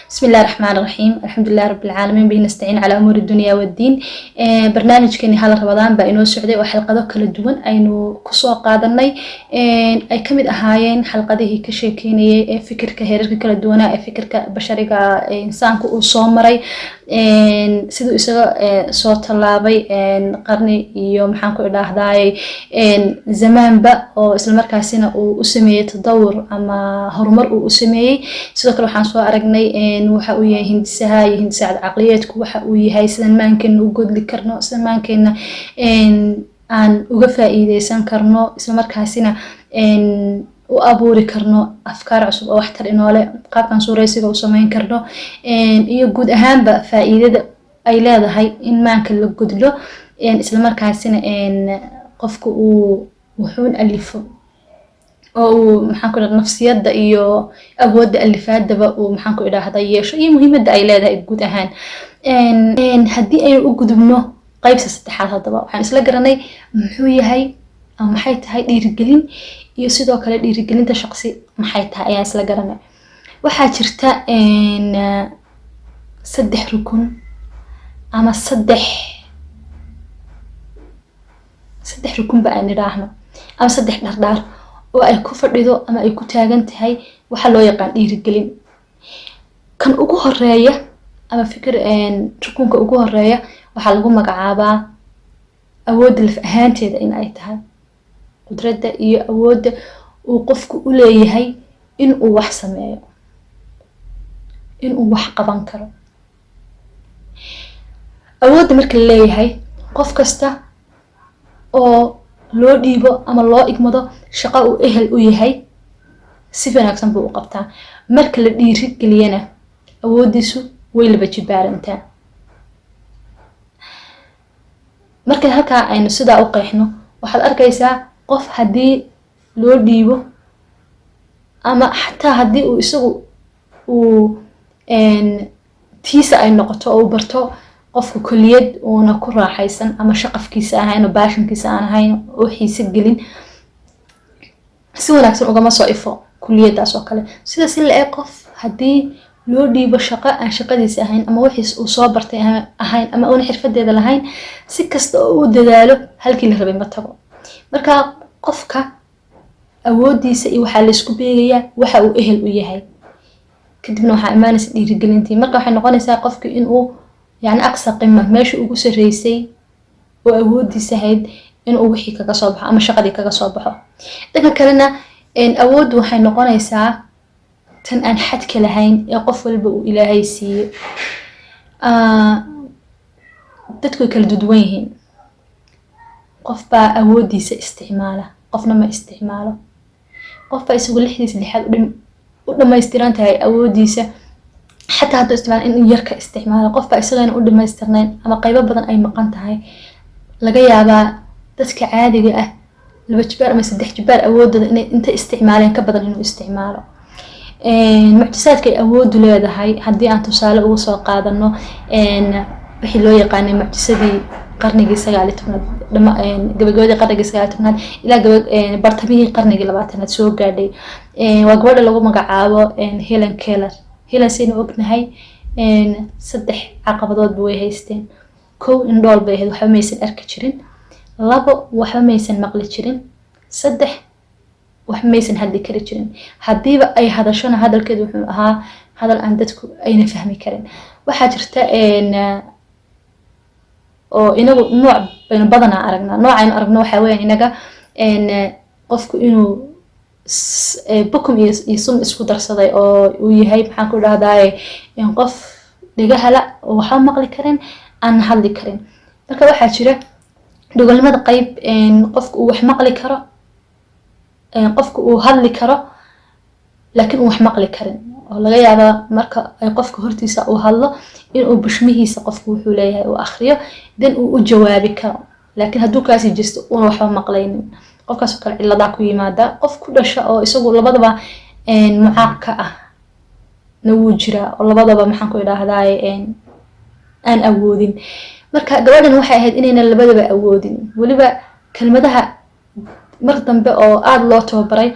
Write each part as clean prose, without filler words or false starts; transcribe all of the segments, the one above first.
بسم الله الرحمن الرحيم، الحمد لله رب العالمين، به نستعين على أمور الدنيا والدين. Barnaamijkeeni Hal Ramadaan baa inoo socday oo xalqado kala duwan aynu kusoo qaadanay, ay kamid ahaayeen xalqadihii ka sheekeynayay ee fikirka, heerarka kala duwanaa ee fikirka bashariga ee insaanku uu soo maray, siduu isaga soo tallaabay qarni iyo, maxaan ku idhaahdaay, zamaanba, oo islamarkaasina uu u sameeyey tadawur ama horumar uu u sameeyey. Sidoo kale waxaan soo aragnay waxa uu yahay hindisaha iyo hindisaha caqliyeedku, waxa uu yahay, sidaan maankeena u godli karno, sida maankeena aan uga faa'iideysan karno, islamarkaasina u abuuri karno afkaar cusub oo waxtar inoole, qaabkan suuraysiga u sameyn karno, iyo guud ahaanba faa'iidada ay leedahay in maanka la godlo, islamarkaasina qofka uu wuxuun alifo oo uu, maxaan ku idhahda, nafsiyadda iyo awoodda alifaadaba uu, maxaan ku idhaahda, yeesho, iyo muhiimadda ay leedahay guud ahaan. Haddii aynu u gudubno qaybta saddexaad, haddaba waxaan isla garanay muxuu yahay ama maxay tahay dhiirigelin, iyo sidoo kale dhiirigelinta shaqsi maxay tahay ayaan isla garanay. Waxaa jirta saddex rukun ama saddex rukunba aan idhaahno, ama saddex dhardhaar oo ay ku fadhido ama ay ku taagan tahay waxaa loo yaqaan dhiirigelin. Kan ugu horeeya ama fikir rukunka ugu horeeya waxaa lagu magacaabaa awoodda laf ahaanteeda, in ay tahay qudradda iyo awoodda uu qofku u leeyahay in uu wax sameeyo, in uu wax qaban karo. Awoodda marka la leeyahay, qof kasta oo loo dhiibo ama loo igmado shaqo uu ehel u yahay, si wanaagsan buu u qabtaa. Marka la dhiiri geliyana, awooddiisu way laba jibaarantaa. Marka halkaa aynu sidaa u qeexno, waxaad arkaysaa qof haddii loo dhiibo ama xataa haddii uu isagu uu tiisa ay noqoto oo uu barto qofka koliyad uuna ku raaxaysan ama shaqafkiisa ahayn oo passionkiisa aan ahayn oo xiise gelin, si wanaagsan ugama soo ifo kuliyadaas oo kale. Sida si la-eg, qof haddii loo dhiibo shaqo aan shaqadiisa ahayn ama wixiis uu soo bartay ahayn ama uuna xirfadeeda lahayn, si kasta oo uu dadaalo, halkii la rabay ma tago. Marka qofka awoodiisa iyo waxaa laysku beegayaa waxa uu ehel u yahay, kadibna waxaa imaanaysa dhiirigelintii. Marka waxay noqonaysaa qofki inuu, yani, aqsa qima, meeshii ugu sarreysay oo awoodiisa ahayd, inuu wixii kaga soo baxo ama shaqadii kaga soo baxo. Dhanka kalena, awooddu waxay noqonaysaa tan aan xadka lahayn ee qof walba uu Ilaahay siiyey. Dadku way kala duduwan yihiin. Qof baa awooddiisa isticmaala, qofna ma isticmaalo. Qof baa isagu lixdiisa lixaad u dhamaystiran tahay awooddiisa, xataa hadduu isticmaalo in yarka isticmaalo. Qof baa isagana u dhamaystirnayn ama qaybo badan ay maqan tahay. Laga yaabaa dadka caadiga ah 2 jibaar ama 3 jibaar awoodooda inay inta isticmaaleen ka badan inuu isticmaalo. Mucjisaadka ay awooddu leedahay haddii aan tusaale uga soo qaadano, wixii loo yaqaanay mucjisadii qarnigii 19aad, gabagabadii qarnigii 19aad ilaa bartamihii qarnigii 20aad soo gaadhay, waa gabadha lagu magacaabo Helen Keller. Helen, saynu ognahay, saddex caqabadoodba way haysteen. Kow, indhool bay ahayd, waxba maysan arki jirin. Labo, waxba maysan maqli jirin. Saddex, wax maysan hadli kari jirin. Haddiiba ay hadashona, hadalkeedu wuxuu ahaa hadal aan dadku ayna fahmi karin. Waxaa jirta oo inagu nooc baynu badanaa aragnaa, noocaynu aragno waxaa weeyaan inaga qofku inuu bukum iyo sum isku darsaday, oo uu yahay, maxaan ku dhahdaye, qof dhegahala oo waxba maqli karin, aan hadli karin. Marka waxaa jira dhogolnimada qayb qofku uu wax maqli karo, qofku uu hadli karo laakiin uu wax maqli karin, oo laga yaabaa marka ay qofka hortiisa uu hadlo inuu bushmihiisa qofku wuxuu leeyahay uu akhriyo, dan uu u jawaabi karo, laakiin hadduu kaasi jirto uuna waxba maqlaynin. Qofkaasoo kale ciladaa ku yimaada. Qof ku dhasha oo isagu labadaba mucaaq ka ah na wuu jiraa, oo labadaba, maxaan ku idhaahdaye, aan awoodin. Marka gabadhan waxay ahayd inaynan labadaba awoodin. Weliba kelmadaha mar dambe oo aada loo tababaray,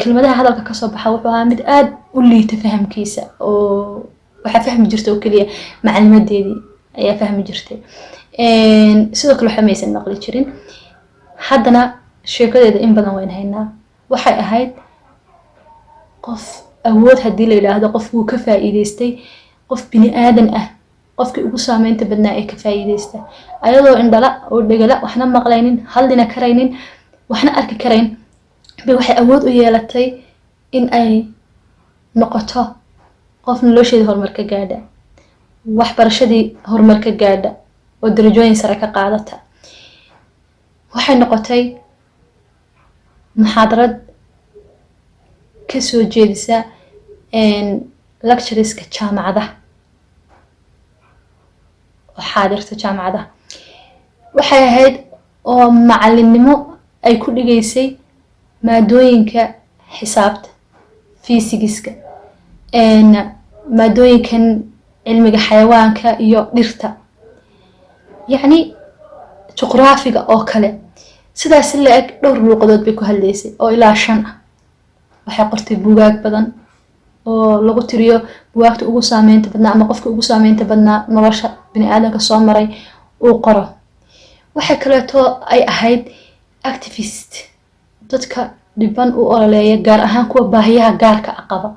kelmadaha hadalka kasoo baxa wuxuu ahaa mid aada u liita fahamkiisa oo Waxaa fahmi jirta oo keliya macalimadeedii ayaa fahmi jirtay. Sidoo kale waxba maysan maqli jirin. Haddana sheekadeeda in badan wayn haynaa. Waxay ahayd qof awood, haddii la yidhaahdo qof wuu ka faa'iideystay, qof bini aadan ah, qofkii ugu saameynta badnaa ee ka faa'iideysta, ayadoo indhala oo dhegala, waxna maqlaynin, hadlina karaynin, waxna arki karayn bay waxay awood u yeelatay in ay noqoto qof nolosheedii horumar ka gaadha, waxbarashadii horumar ka gaadha oo darajooyin sare ka qaadata. Waxay noqotay muxaadarad kasoo jeedisa lectureska jaamacadaha oo xaadirta jaamacadaha. Waxay ahayd oo macalinnimo ay ku dhigaysay maadooyinka xisaabta, fiisigiska, maadooyinkan cilmiga xayawaanka iyo dhirta, yacni juqraafiga oo kale. Sidaas la eg dhowr luuqadood bay ku hadlaysay oo ilaa shan ah. Waxay qortay buugaag badan oo lagu tiriyo bugaagta ugu saameynta badnaa ama qofka ugu saameynta badnaa nolosha bini aadamka soo maray uu qoro. Waxay kaleeto ay ahayd activist dadka dhiban u ololeeya, gaar ahaan kuwa baahiyaha gaarka ah qaba.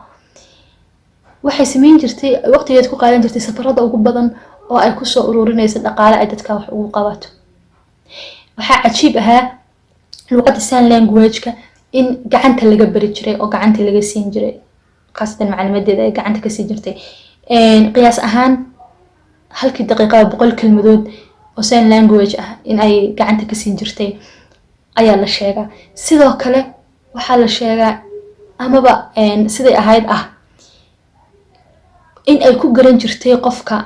Waxay sameyn jirtay, waqtigeed ku qaadan jirtay safarada ugu badan oo ay kusoo ururinaysa dhaqaale ay dadka wax ugu qabato. Waxaa cajiib ahaa luuqadda sign language-ka in gacanta laga bari jiray oo gacanta laga siin jiray, khaasatan macalimadeeda ay gacanta ka siin jirtay. Qiyaas ahaan halkii daqiiqada 100 kelmadood oo sign language ah in ay gacanta ka siin jirtay ayaa la sheegaa. Sidoo kale waxaa la sheegaa, amaba siday ahayd ah, in ay ku garan jirtay qofka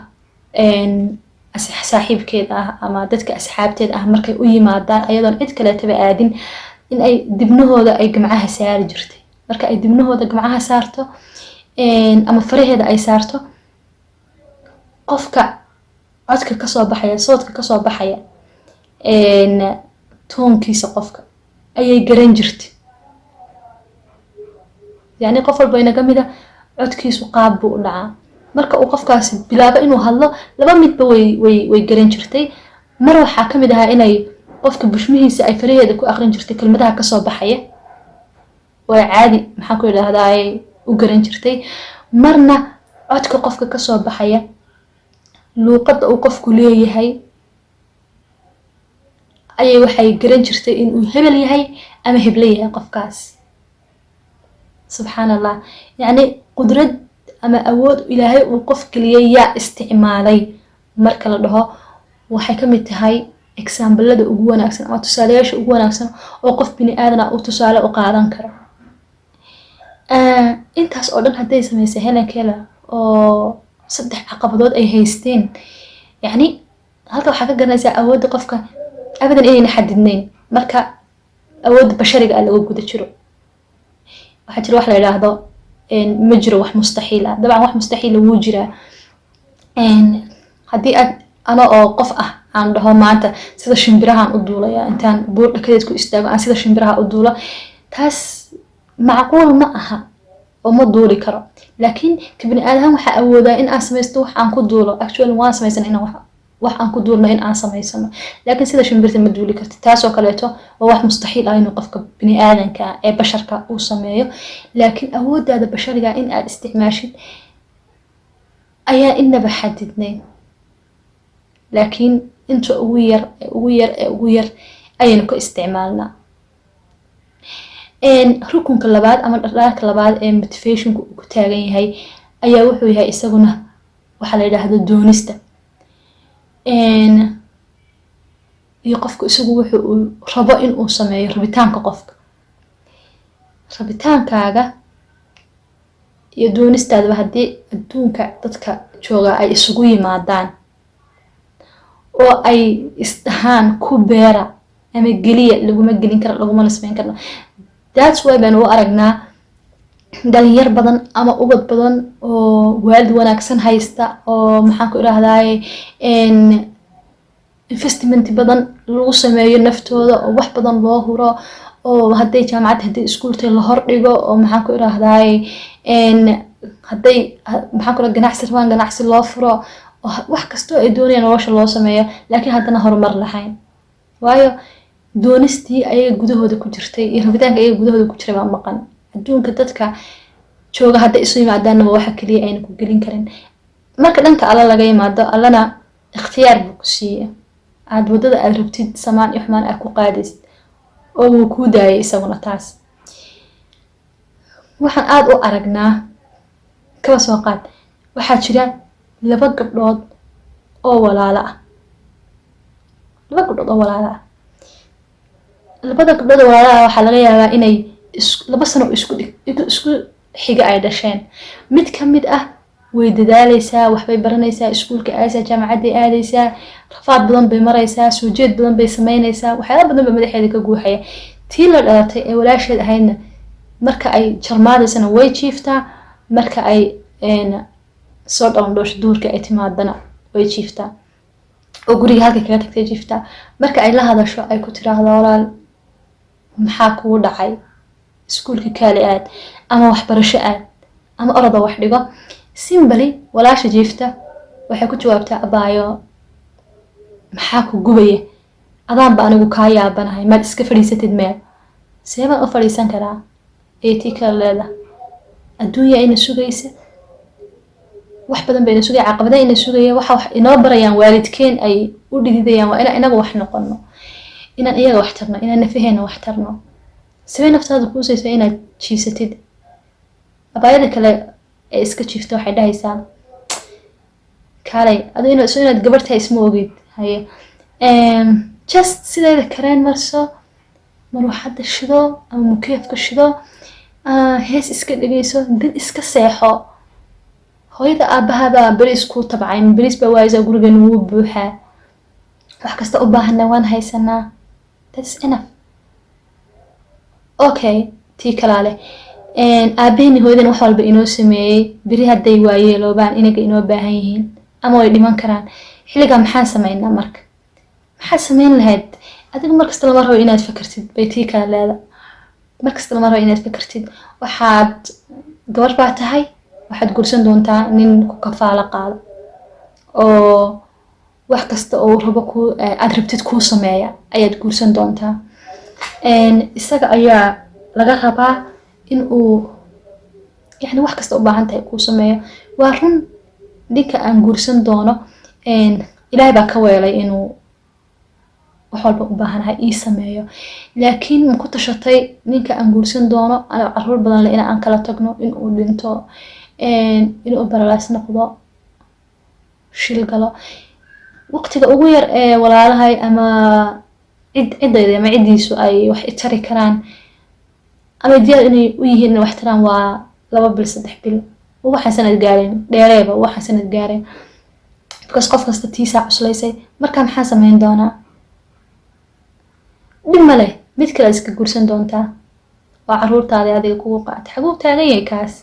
saaxiibkeed ah ama dadka asxaabteed ah markay u yimaadaan, ayadoon cid kaleetaba aadin, in ay dibnahooda ay gamcaha saari jirtay. Marka ay dibnahooda gamcaha saarto ama faraheeda ay saarto, qofka codka kasoo baxaya, soodka kasoo baxaya, toonkiisa qofka ayay garan jirtay. Yacni qof walba inaga mida codkiisu qaab buu u dhacaa. Marka uu qofkaasi bilaabo inuu hadlo, laba midba way garan jirtay. Mar waxaa kamid ahaa inay qofka bushmihiisa ay faraheeda ku aqrin jirtay kelmadaha kasoo baxaya oo ay caadi, maxaan ku idhahdaa, u garan jirtay. Marna codka qofka kasoo baxaya, luuqadda uu qofku leeyahay ayay waxay garan jirtay inuu hebel yahay ama heblo yahay qofkaas. Subxaan Allah! Yacni qudrad ama awood Ilaahay uu qof geliyay yaa isticmaalay marka la dhaho, waxay ka mid tahay examplada ugu wanaagsan ama tusaalayaasha ugu wanaagsan oo qof bini aadan ah uu tusaale u qaadan karo. Intaas oo dhan hadday samaysay Helen Keller oo saddex caqabadood ay haysteen, yacni halka waxaa ka garanaysaa awoodda qofka abadan inayna xadidnayn marka awoodda bashariga ah laga guda jiro. Waxaa jira wax la yidhaahdo ma jiro wax mustaxiil ah. Dabcan wax mustaxiila wuu jiraa. Haddii aad ano oo qof ah aan dhaho maanta sida shimbirahan u duulaya, intaan buur dhakadeed ku istaago aan sida shimbiraha u duulo, taas macquul ma aha oo ma duuli karo. Laakiin ka bini aadam waxaa awoodaa in aan samaysto wax aan ku duulo. Actually waan samaysan inaan wax aan ku duulno in aan samaysano, laakiin sida shimbirta ma duuli karti. Taasoo kaleeto waa wax mustaxiil ah inuu qofka bini aadanka ah ee basharka uu sameeyo. Laakiin awooddaada bashariga in aad isticmaashid ayaa inaba xadidnayn, laakiin inta ugu yar ee ugu yar ee ugu yar ayaynu ka isticmaalnaa. Rukunka labaad ama dhardhaarka labaad ee motivationku uu ku taagan yahay ayaa wuxuu yahay isaguna waxaa la yidhaahdo doonista iyo qofku isagu wuxu uu rabo in uu sameeyo, rabitaanka qofka. Rabitaankaaga iyo doonistaadaba haddii adduunka dadka jooga ay isugu yimaadaan oo ay isdhahaan ku beera ama geliya, laguma gelin karo, lagumana sameyn karno. That's why baynu u aragnaa dhalinyar badan ama ubad badan oo waalid wanaagsan haysta oo, maxaan ku idhahdaye, investment badan lagu sameeyo naftooda oo wax badan loo huro, oo hadday jaamacad, hadday iskuultay, la hordhigo oo, maxaan ku idhahdaye. Hadday, maxaan kula, ganacsi rabaan, ganacsi loo furo, wax kastoo ay doonayaan nolosha loo sameeyo, laakiin haddana horumar lahayn, waayo doonistii ayaga gudahooda ku jirtay iyo rabitaanka ayaga gudahooda ku jiray baa maqan. Adduunka dadka jooga hadday isu yimaadaanna waa waxa keliya ayna ku gelin karin. Marka dhanka Alla laga yimaado, Allana ikhtiyaar buu ku siiya aad waddada aad rabtid, samaan iyo xumaan aad ku qaadaysid, oo wuu kuu daayay isaguna. Taas waxaan aada u aragnaa. Kaba soo qaad waxaa jira laba gabdhood oo walaalo ah. Laba gabdhood oo walaalo ah, labada gabdhood oo walaalo ah, waxaa laga yaabaa inay 2 sano isku xiga ay dhasheen. Mid ka mid ah way dadaaleysaa, waxbay baranaysaa, iskuulka aadaysaa, jaamacadday aadaysaa, rafaad badan bay maraysaa, soo jeed badan bay sameynaysaa, waxyaaba badan ba madaxeeda ka guuxaya. Tii la dhalatay ee walaasheed ahaydna, marka ay jarmaadaysana way jiiftaa, marka ay soo dhalandhoosho duurka ay timaadana way jiiftaa, oo guriga halkay kaga tagtay jiiftaa. Marka ay la hadasho, ay ku tiraahdo, "Walaal, maxaa kugu dhacay? Iskuulka kaali aad, ama waxbarasho aad, ama oroda wax dhigo," simply walaasha jiifta waxay ku jawaabtaa, "Abaayo, maxaa ku gubaya? Adaanba anigu kaa yaabanahay. Maad iska fadhiisatid meel?" "See baan u fadhiisan karaa?" ee tii kale leedahay. "Adduunya ina sugaysa, wax badan ba ina sugaya, caqabadaha ina sugaya. Waxa wax inoo barayaan waalidkeen ay u dhididayaan waa inaan inaga wax noqono, inaan iyaga wax tarno, inaan nafaheena wax tarno. Sabay naftaada kuusaysa inaad jiisatid?" Abaayada kale ee iska jiifta waxay dhahaysaa, "Kaalay adu so inaad gabar tahay isma ogid. Haye, just sideeda kareen marso, marwaxadda shido ama mukeefka shido, hees iska dhegeyso, dan iska seexo. Hooyada aabahabaa beriis kuu tabcay, beriis baa waayeysaa? Gurigeena wuu buuxaa, wax kasta u baahana waan haysanaa. That's enough." Okay, tii kalaa leh, "Aabaheni hooyadan wax walba inoo sameeyey, beri hadday waayeeloobaan inaga inoo baahan yihiin ama way dhiman karaan. Xilligaa maxaan sameynaa? Marka maxaad sameyn lahayd adiga? Markasta lama rabo inaad fakartid," bay tii kale leeda. "Markasta lama rabo inaad fakartid. Waxaad gabar baa tahay, waxaad guursan doontaa nin ku kafaalo qaado oo wax kasta oo rabo ku aad rabtid kuu sameeya ayaad guursan doontaa. Isaga ayaa laga rabaa in uu yani wax kasta u baahan tahay kuu sameeyo. Waa run, ninka aan guursan doono Ilaahay baa ka weelay inuu wax walba u baahanahay ii sameeyo, laakiin ma ku tashatay ninka aan guursan doono anoo caruur badan leh in aan kala tagno, in uu dhinto, inuu paralyze noqdo, shil galo, waqtiga ugu yar ee walaalahay ama cid ciddayda ama ciddiisu ay wax i tari karaan ama diyaar inay u yihiin inay wax taraan waa 2 bil, 3 bil, waxaan sanad gaareen dheereeba, waxaan sanad gaareen, because qof kasta tiisaa cuslaysay. Marka maxaan sameyn doonaa? Dhib ma leh, mid kale iska guursan doontaa oo caruurtaadi adiga kugu qaatay. Xaguu taagan yahay kaas?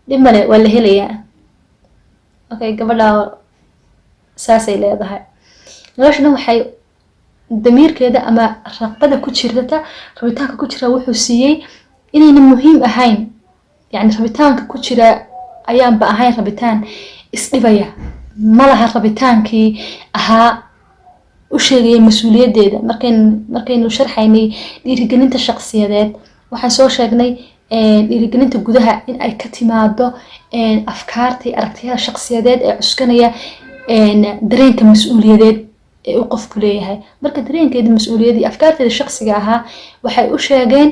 Dhib male, waa la helayaa." Okay, gabadha saasay leedahay. Nolosha dhan waxay damiirkeeda ama raqbada ku jirta, rabitaanka ku jira wuxuu siiyey inayna muhiim ahayn. Yani rabitaanka ku jira ayaanba ahayn rabitaan isdhibaya ma laha. Rabitaankii ahaa u sheegaya mas-uuliyaddeeda. Markaynu sharxaynay dhiirigelinta shaqsiyadeed, waxaan soo sheegnay dhiirigelinta gudaha in ay ka timaado afkaarta iyo aragtiyaha shaqsiyadeed ee cuskanaya dareenka mas-uuliyadeed ee uu qofku leeyahay. Marka dareenkeeda mas-uuliyadda iyo afkaarteeda shaqsiga ahaa waxay u sheegeen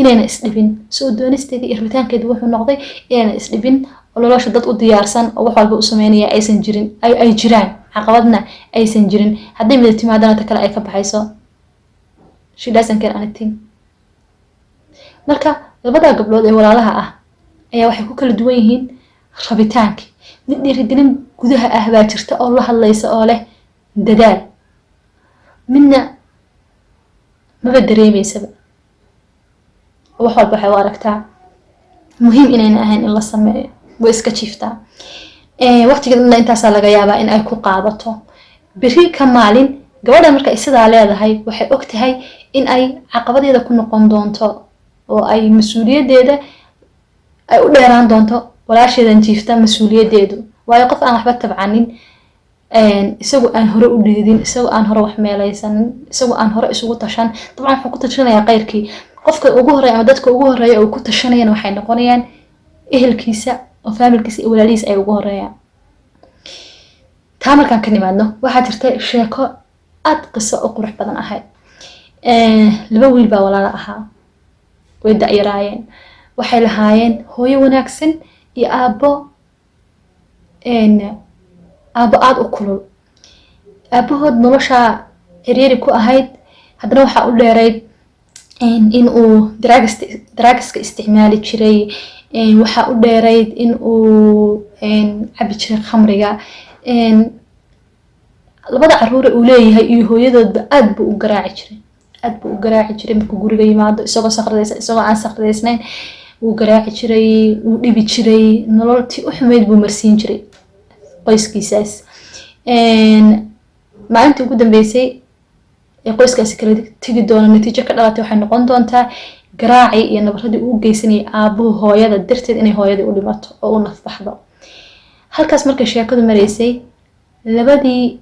inayna isdhibin. Soo doonisteeda iyo rabitaankeeda wuxuu noqday inayna isdhibin, oo nolosha dad u diyaarsan oo wax walba u sameynaya aysan jirin, ay jiraan, caqabadna aysan jirin. Hadday mida timaadana, ta kale ay ka baxayso. She doesn't care anything. Marka labada gabdhood ee walaalaha ah ayaa waxay ku kala duwan yihiin rabitaankii. Mid dhiirigelin gudaha ah baa jirta oo la hadlaysa oo leh dadaal, midna maba dareemeysaba. Wax walba waxay u aragtaa muhiim inayna ahayn in la sameeyo, way iska jiiftaa. Waqtiga dhanna intaasaa laga yaabaa in ay ku qaadato. Beri ka maalin gabadha marka ay sidaa leedahay, waxay og tahay in ay caqabadeeda ku noqon doonto oo ay mas-uuliyaddeeda Ay u dheeraan doonto walaasheedan jiifta mas-uuliyaddeedu, waayo qof aan waxba tabcanin, isagu aan hore u dhiidin, isagu aan hore wax meelaysanin, isagu aan hore isugu tashan, dabcan wuxuu ku tashanayaa qeyrkii. Qofka ugu horeeya ama dadka ugu horeeya uu ku tashanayana waxay noqonayaan ehelkiisa oo faamilkiisa iyo walaalihiisa ay ugu horeeyaan. Taa markaan ka nimaadno, waxaa jirta sheeko aad qiso u qurux badan ahayd. Laba wiil baa walaalo ahaa, way da-yaraayeen. Waxay lahaayeen hooyo wanaagsan iyo aabbo aada u kulul. Aabahood noloshaa ciriiri ku ahayd, haddana waxaa u dheerayd in uu drugs-ka isticmaali jiray. Waxaa u dheerayd in uu cabi jiray khamriga. Labada caruure uu leeyahay iyo hooyadoodba aad buu u garaaci jiray, aad buu u garaaci jiray. Markuu guriga yimaado, isagoo sakradaysan, isagoo aan sakradaysnayn, wuu garaaci jiray, wuu dhibi jiray. Nololtii u xumayd buu marsiin jiray qoyskiisaas. Maalintii ugu dambeysay ee qoyskaasi kala tegi doono, natiijo ka dhalatay waxay noqon doontaa garaacii iyo nabaradii uu geysanayay aabuhu hooyada darteed inay hooyadii u dhimato oo u nafbaxdo. Halkaas markay sheekadu maraysay, labadii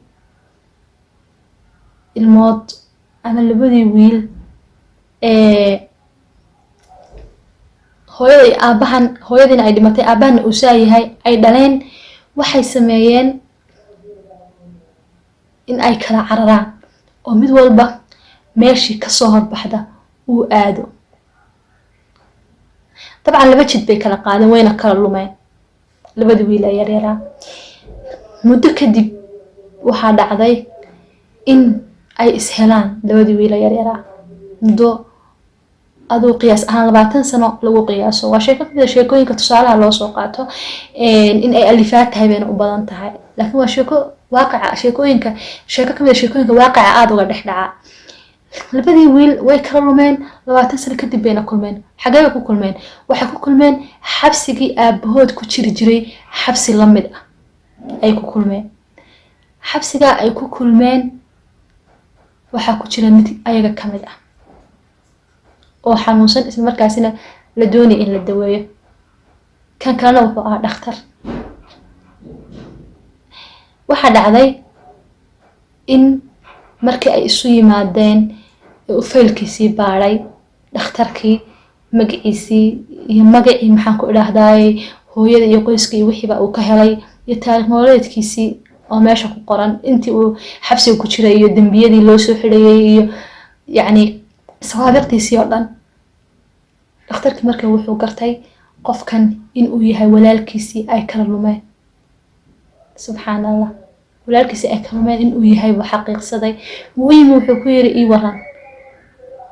ilmood ama labadii wiil ee hooyada iyo aabahan, hooyadiina ay dhimatay, aabahana uu saa yahay, ay dhaleen, waxay sameeyeen in ay kala cararaan oo mid walba meeshii kasoo horbaxda uu aado. Dabcan laba jid bay kala qaadeen, wayna kala lumeen labadii wiil ee yaryaraa. Muddo kadib waxaa dhacday in ay ishelaan labadii wiil ee yaryaraa, muddo aduu qiyaas ahaan 20 sano lagu qiyaaso. Waa sheeko kamid a sheekooyinka tusaalaha loo soo qaato. In ay alifaad tahay bayna u badan tahay, laakiin waa sheeko waaqaca, sheekooyinka, sheeko kamid a sheekooyinka waaqaca aada uga dhex dhaca. Labadii wiil way kala lumeen, 20 sano kadib bayna kulmeen. Xagee bay ku kulmeen? Waxay ku kulmeen xabsigii aabahood ku jiri jiray, xabsi la mid ah ay ku kulmeen. Xabsigaa ay ku kulmeen waxaa ku jira mid ayaga ka mid ah oo xanuunsan, isla markaasina la doonaya in la daweeyo. Kan kalena wuxuu ahaa dhakhtar. Waxaa dhacday in markii ay isu yimaadeen ee uu faylkiisii baadhay dhakhtarkii, magaciisii iyo magacii, maxaan ku idhaahdaay, hooyada iyo qoyska iyo wixiiba uu ka helay iyo taariikh nololeedkiisii oo meesha ku qoran, intii uu xabsiga ku jiray iyo dembiyadii loo soo xidhayay iyo yacni sawaabiqtiisii oo dhan, dhakhtarkii marka wuxuu gartay qofkan inuu yahay walaalkiisii ay kala lumeen. Subxaan Allah, walaalkiisii ay kala lumeen inuu yahay buu xaqiiqsaday. Wuu yimi, wuxuu ku yiri, "Ii waran."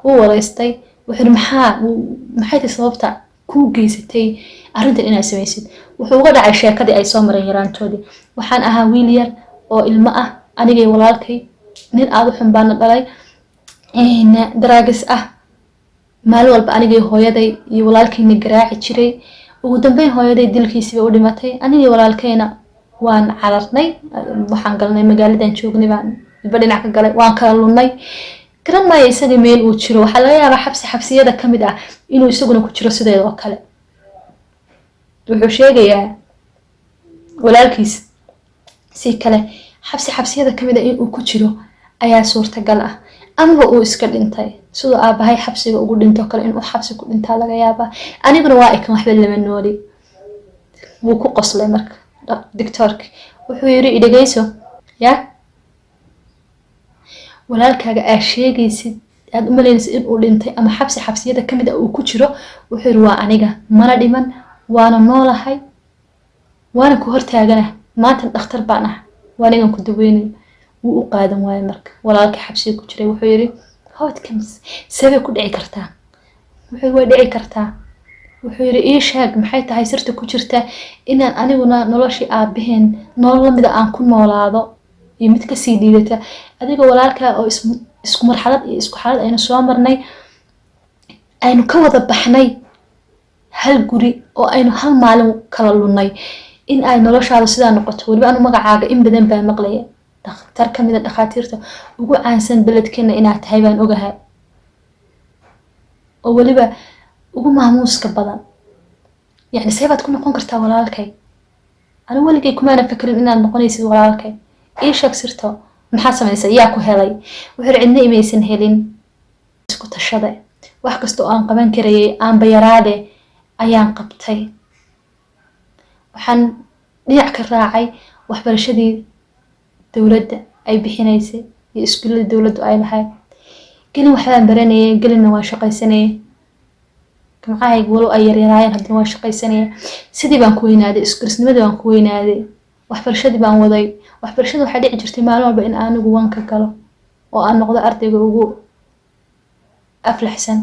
Wuu wareystay, wuxuu yiri, "Maxay tahay sababta kuu geysatay arrintan inaad samaysid?" Wuxuu uga dhacay sheekadii ay soo mareen yaraantoodii. "Waxaan ahaa wiil yar oo ilmo ah, anigay walaalkay, nin aada u xun baana dhalay, drugs ah. Maalin walba anigay hooyaday iyo walaalkayna garaaci jiray. Ugu dambeyn hooyaday dilkiisiiba u dhimatay. Anigii walaalkayna waan cararnay, waxaan galnay magaaladan joognay, baan midba dhinac ka galay, waan kala lunnay. Garan maayo isaga meel uu jiro. Waxaa laga yaabaa xabsi xabsiyada ka mid ah inuu isaguna ku jiro sideeda oo kale." Wuxuu sheegayaa walaalkiis si kale xabsi xabsiyada kamid ah inuu ku jiro ayaa suurtagal ah, amaba uu iska dhintay siduu aabahay xabsiga ugu dhinto kale, inuu xabsi ku dhintaa laga yaabaa. Aniguna waa ikan, waxba lama nooli." Wuu ku qoslay marka doctoorki. Wuxuu yiri, "Idhegeyso ya, walaalkaaga aa sheegaysid, aad u malaynaysid inuu dhintay ama xabsi xabsiyada kamid ah uu ku jiro," wuxuu yiri, "waa aniga. Mana dhiman, waana noolahay, waana ku hortaagana. Maanta dhakhtar baan ah, waa anigan ku daweynayo." Wuu u qaadan waayay marka walaalkii xabsiga ku jiray. Wuxuu yiri, "How it comes? Sabay ku dhici kartaa?" Wuxuu, "Way dhici kartaa." Wuxuu yiri, "Ii sheeg, maxay tahay sirta ku jirta inaan aniguna noloshii aabaheen nolol lamida aan ku noolaado iyo mid kasii liidata, adiga walaalkaa oo isku marxalad iyo isku xaalad aynu soo marnay, aynu ka wada baxnay hal guri oo aynu hal maalin kala lunnay, in ay noloshaada sidaa noqoto? Weliba anu magacaaga in badan baa maqlaya. Dhakhtar kamid a dhakhaatiirta ugu caansan beledkeena inaad tahay baan ogahay, oo weliba ugu maamuuska badan. Yacni see baad ku noqon kartaa walaalkay? Anigu weligay kumaana fakerin inaad noqonaysid walaalkay. Ii sheeg sirto, maxaad samaysay? Yaa ku helay? Wuxuu yidhi, cidna imaysan helin, isku tashade. Wax kasta oo aan qaban karayay, aanba yaraade, ayaan qabtay. Waxaan dhinac ka raacay waxbarashadii dowladda ay bixinaysay iyo iskuuladii dowladdu ay lahayd. Gelin waxbaan baranayay, gelinna waan shaqaysanayay. Gamcahayga walow ay yaryaraayeen, haddana waan shaqaysanaya. Sidii baan ku weynaaday, iskurisnimadii baan ku weynaaday, waxbarashadii baan waday. Waxbarashada waxaa dhici jirtay maalin walba in anigu wanka galo oo aan noqdo ardayga ugu aflaxsan.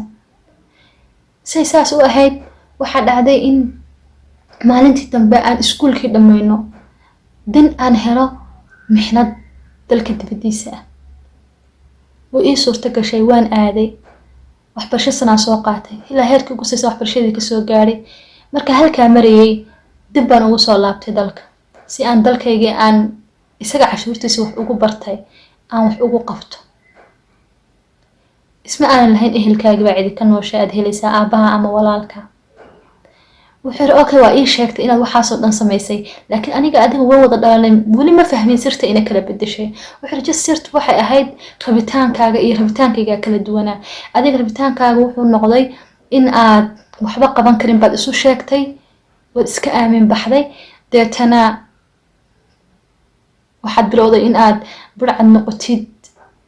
Say saas u ahayd, waxaa dhacday in maalintii dambe aan iskuulkii dhammayno, dan aan helo mixnad dalka dibadiisa ah. Way ii suurto gashay, waan aaday, waxbarasho sanaan soo qaatay, ilaa heerkii ugu saysa waxbarashadii kasoo gaadhay. Marka halkaa marayay, dib baan ugu soo laabtay dalka, si aan dalkaygii aan isaga cashuurtiisa wax ugu bartay aan wax ugu qabto. Isma aanan lahayn ehelkaagi baa cidi ka noosha aad helaysaa, aabbaha ama walaalka. Wuxuu yiri, okay, waa ii sheegtay inaad waxaasoo dhan samaysay, laakiin aniga adiga waa wada dhalanay, weli ma fahmin sirta ina kala bedeshay. Wuxuu yiri, just sirtu waxay ahayd rabitaankaaga iyo rabitaankayga kala duwanaa. Adiga rabitaankaaga wuxuu noqday in aad waxba qaban karin baad isu sheegtay, waad iska aamin baxday, deetana waxaad bilowday in aad burcad noqotid,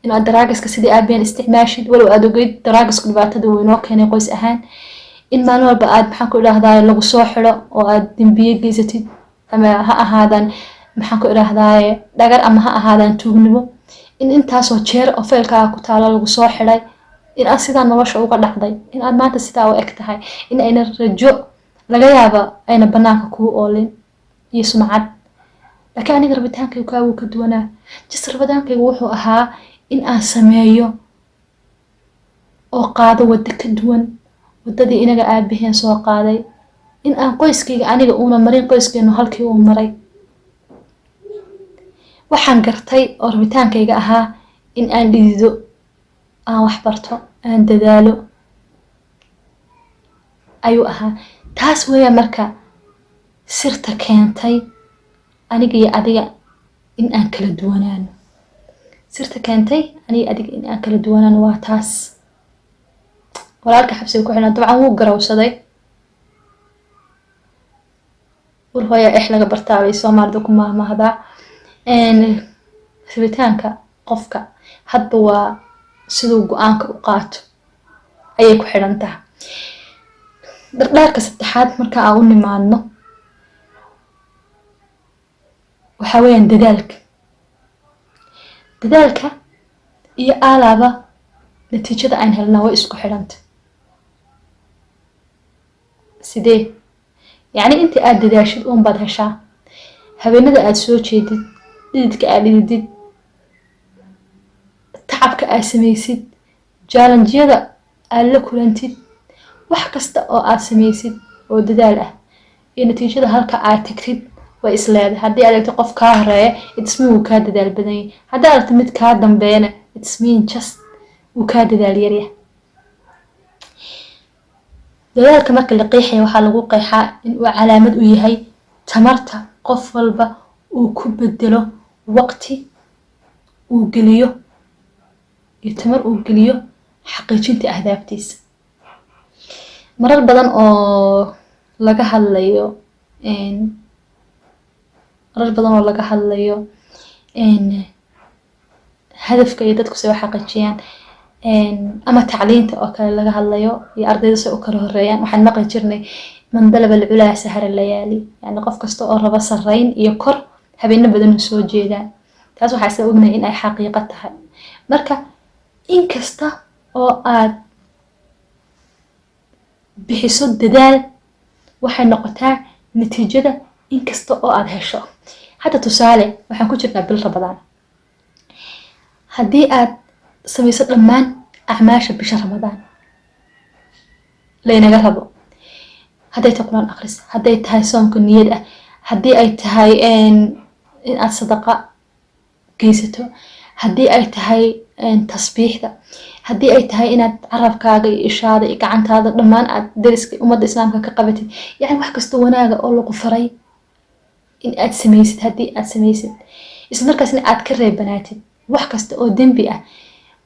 in aad daraagiska sidii aabeen isticmaashid, walow aad ogeyd daraagisku dhibaatada uu inoo keenay qoys ahaan, in maalin walba aad, maxaan ku idhahdaa, lagu soo xidho oo aad dembiye geysatid, ama ha ahaadaan, maxaan ku idhahdaaye, dhagar, ama ha ahaadaan tuugnimo, in intaasoo jeer oo faylkaaga ku taalo lagu soo xidhay, in aad sidaa nolosha uga dhacday, in aad maanta sidaa u eg tahay, in ayna rajo laga yaaba ayna banaanka kuu oolin iyo sumcad. Laakiin aniga rabitaankaygu kaa wuu ka duwanaa. Just rabitaankaygu wuxuu ahaa in aan sameeyo oo qaado waddo ka duwan waddadii inaga aabaheen soo qaaday, in aan qoyskayga aniga uuna marin qoyskeenu halkii uu maray. Waxaan gartay oo rabitaankayga ahaa in aan dhidido, aan wax barto, aan dadaalo ayuu ahaa. Taas weeyaan marka sirta keentay aniga iyo adiga in aan kala duwanaano. Sirta keentay aniga adiga in aan kala duwanaano waa taas. Walaalka xabsiga ku xidhnaa dabcan wuu garawsaday. Ul hooya ex laga bartaa bay Soomaalida ku mahmahdaa. Rabitaanka qofka hadba waa siduu go-aanka u qaato ayay ku xidhan tahay. Dhardhaarka saddexaad marka aan u nimaadno waxaa weeyaan dadaalka. Dadaalka iyo aalaaba natiijada aan helnaa way isku xidhanta. Sidee? Yacni inta aad dadaashid uun baad heshaa. Habeenada aad soo jeedid, dhididka aad dhididid, tacabka aad samaysid, challenge-yada aad la kulantid, wax kasta oo aad samaysid oo dadaal ah iyo natiijada halka aad tagtid way is leedahay. Haddii aad aragto qof kaa horeeya, it's mean wuu kaa dadaal badan yahay. Haddii aragto mid kaa dambeeyana, it's mean just wuu kaa dadaal yaryahay. Dadaalka marka la qeexaya, waxaa lagu qeexaa in uu calaamad u yahay tamarta qof walba uu ku bedelo waqti uu geliyo iyo tamar uu geliyo xaqiijinta ahdaaftiisa. Marar badan oo laga hadlayo, marar badan oo laga hadlayo hadafka iyo dadku say u xaqiijiyaan, ama tacliinta oo kale laga hadlayo iyo ardayda say u kala horeeyaan, waxaan maqli jirnay: "من طلب العلا سهر الليالي". Yani qof kasta oo raba sarreyn iyo kor, habeeno badan uu soo jeedaa. Taas waxaa isla ognahay in ay xaqiiqo tahay. Marka inkasta oo aad bixiso dadaal, waxay noqotaa natiijada inkasta oo aad hesho. Hadda tusaale, waxaan ku jirnaa bil Ramadaan. Haddii aad samayso dhammaan acmaasha bisha Ramadaan laynaga rabo, hadday tahay Qur-aan akhris, hadday tahay soomka niyad ah, haddii ay tahay in aad sadaqa geysato, haddii ay tahay Tasbiixda, haddii ay tahay inaad carabkaaga iyo ishaada iyo gacantaada dhammaan aad dariska ummadda Islaamka ka qabatid, yacni wax kasta wanaaga oo lagu faray in aad samaysid, haddii aad samaysid, isla markaasna aad ka reebanaatid wax kasta oo dembi ah,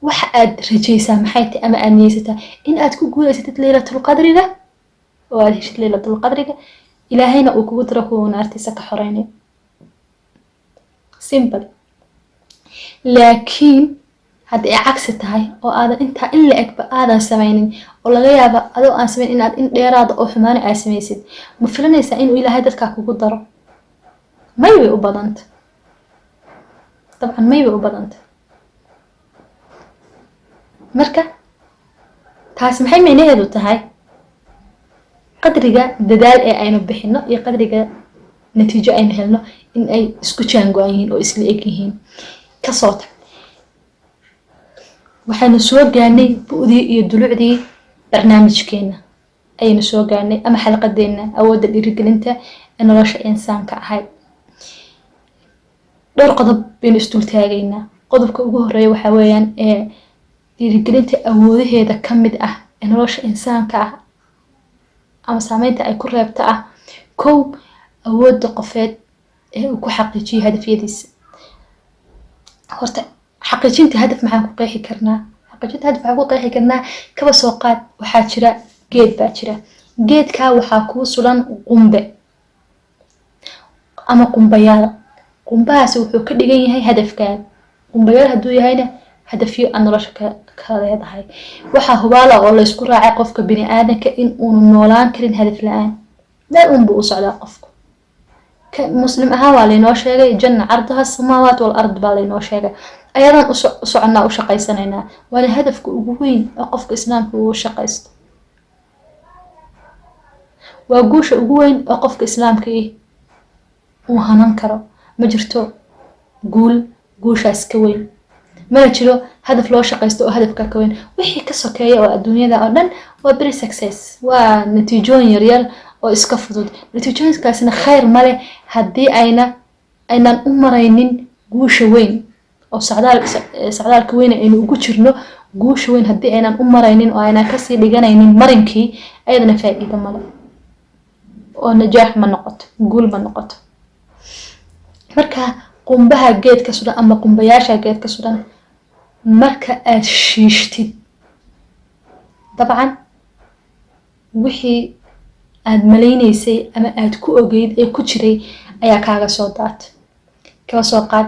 waxa aad rajaysaa maxay tahay ama aad niyeysataa? In aad ku guulaysatid Leylatul Qadriga oo aad heshid Leylatul Qadriga, Ilaahayna uu kugu daro kuwa naartiisa ka xoreynayo. Simple. Laakiin haddii ay cagsi tahay oo aadan intaa in la egba aadan samaynin, oo laga yaaba adoo aan samayn inaad in dheeraada oo xumaana aad samaysid, ma filanaysaa inuu Ilaahay dadkaa kugu daro? May bay u badanta. Dabcan may bay u badanta. Marka taasi maxay micnaheedu tahay? Qadriga dadaal ee aynu bixino iyo qadriga natiijo aynu helno in ay isku jaango-an yihiin oo isla eg yihiin. Kasoo tag, waxaynu soo gaanay bu'dii iyo dulucdii barnaamijkeena ayaynu soo gaanay, ama xalqadeena awoodda dhiirigelinta ee nolosha insaanka ahayd. Dhowr qodob baynu isdul taagaynaa. Qodobka ugu horeeya waxaa weeyaan ee dhiirigelinta awoodaheeda ka mid ah ee nolosha insaanka ah ama saameynta ay ku reebta ah: kow, awoodda qofeed ee uu ku xaqiijiyo hadafyadiisa. Horta xaqiijinta hadaf maxaan ku qeexi karnaa? Xaqiijinta hadaf waxaan ku qeexi karnaa, kaba soo qaad waxaa jira geed baa jira. Geedkaa waxaa kuu sulan qumbe ama qumbayaal. Qumbahaasi wuxuu ka dhigan yahay hadafkaaga. Qumbayaal hadduu yahayna, hadafyo aad nolosha ka leedahay. Waxaa hubaala oo laysku raacay qofka bini aadanka in uunu noolaan karin hadaf la-aan. Meel unbuu u socdaa qofku. Muslim ahaan waa laynoo sheegay janna carduha asamaawaat wal ard baa laynoo sheegay. Ayadaan u soconnaa, u shaqaysanaynaa, waana hadafka ugu weyn oo qofka Islaamka uu shaqaysto. Waa guusha ugu weyn oo qofka Islaamka uu hanan karo. Ma jirto guul guushaas ka weyn, mana jiro hadaf loo shaqaysto oo hadafka ka weyn. Wixii ka sokeeya oo adduunyada oo dhan waa pre success, waa natiijooyin yaryar oo iska fudud. Natiijooyinkaasna khayr ma leh haddii aynan u maraynin guusha weyn oo socdaalka weyn aynu ugu jirno. Guusha weyn haddii aynan u maraynin oo aynan kasii dhiganaynin marinkii, ayadana faa'iido male oo najaax ma noqoto, guul ma noqoto. Marka qumbaha geedka sudan ama qumbayaasha geedka sudan marka aad shiishtid, dabcan wixii aad malaynaysay ama aad ku ogeyd ee ku jiray ayaa kaaga soo daata. Kaba soo qaad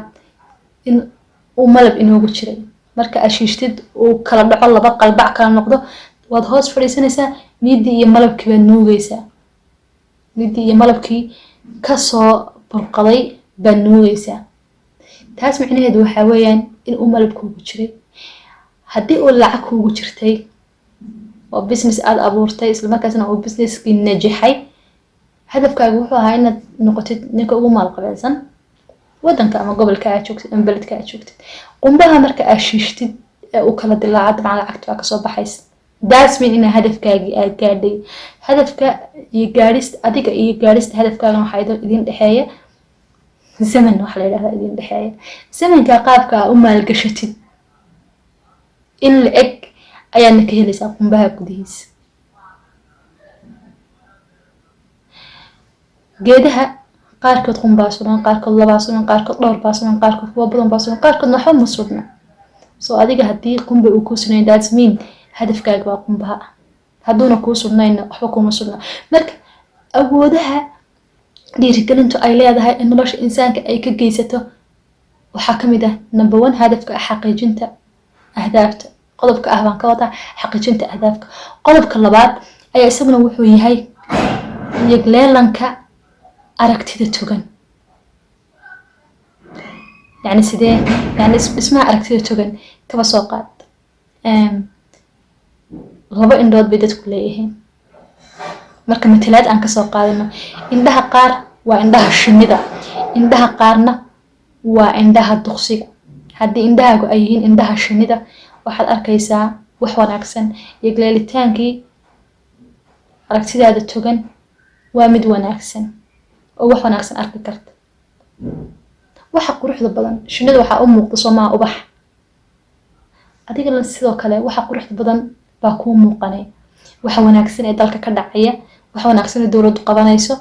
in uu malab inoogu jiray. Marka aad shiishtid, uu kala dhaco, laba qalbac kala noqdo, waad hoos fadhiisanaysaa, miidii iyo malabkii baad nuugaysaa. Miidii iyo malabkii kasoo burqaday baad nuugaysaa. Taas micnaheedu waxaa weeyaan in uu malab kuugu jiray. Haddii uu lacag kuugu jirtay oo business aada abuurtay, islamarkaasna uu businesskii najaxay, hadafkaagu wuxuu ahaa inaad noqotid ninka ugu maalqabeelsan wadanka ama gobolka aad joogtid ama beledka aad joogtid. Qumbaha marka aad shiishtid ee uu kala dilaaco, dabcan lacagta waa kasoo baxaysa. That's mean inaa hadafkaagii aad gaadhay. Hadafka iyo gaadhista adiga iyo gaadhista hadafkaagana waxaa idin dhexeeya zaman. Waxa la yidhahdaa idin dhexeeya zamanka. Qaabka aa u maalgashatid in la eg ayaadna ka helaysaa qumbaha gudihiisa. Geedaha qaarkood qumbaa suran, qaarkood labaa suran, qaarkood dhowr baa suran, qaarkood kuwa badan baa suran, qaarkoodna waxba ma surna. So adiga haddii qumba uu kuu sugnayn, that's mean hadafkaaga waa qumbaha. Hadduuna kuu sugnayna, waxba kuma sugna. Marka awoodaha dhiirigelintu ay leedahay in nolosha insaanka ay ka geysato waxaa ka mid ah, number one, hadafka xaqiijinta ahdaafta. Qodobka ah baan ka wadaa xaqiijinta ahdaafka. Qodobka labaad ayaa isaguna wuxuu yahay yagleelanka aragtida togan. Yani sidee? Yani dhismaha aragtida togan. Kaba soo qaad laba indhood bay dadku leeyihiin. Marka matalaad aan kasoo qaadano, indhaha qaar waa indhaha shinnida, indhaha qaarna waa indhaha duqsiga. Haddii indhahaagu ay yihiin indhaha shinnida, waxaad arkaysaa wax wanaagsan. Yagleelitaankii aragtidaada togan waa mid wanaagsan oo wax wanaagsan arki karta, waxa quruxda badan. Shinnida waxaa u muuqda soomaa ubax. Adigana sidoo kale waxa quruxda badan baa kuu muuqanay, waxa wanaagsan ee dalka ka dhacaya, waxa wanaagsan ee dowladdu qabanayso,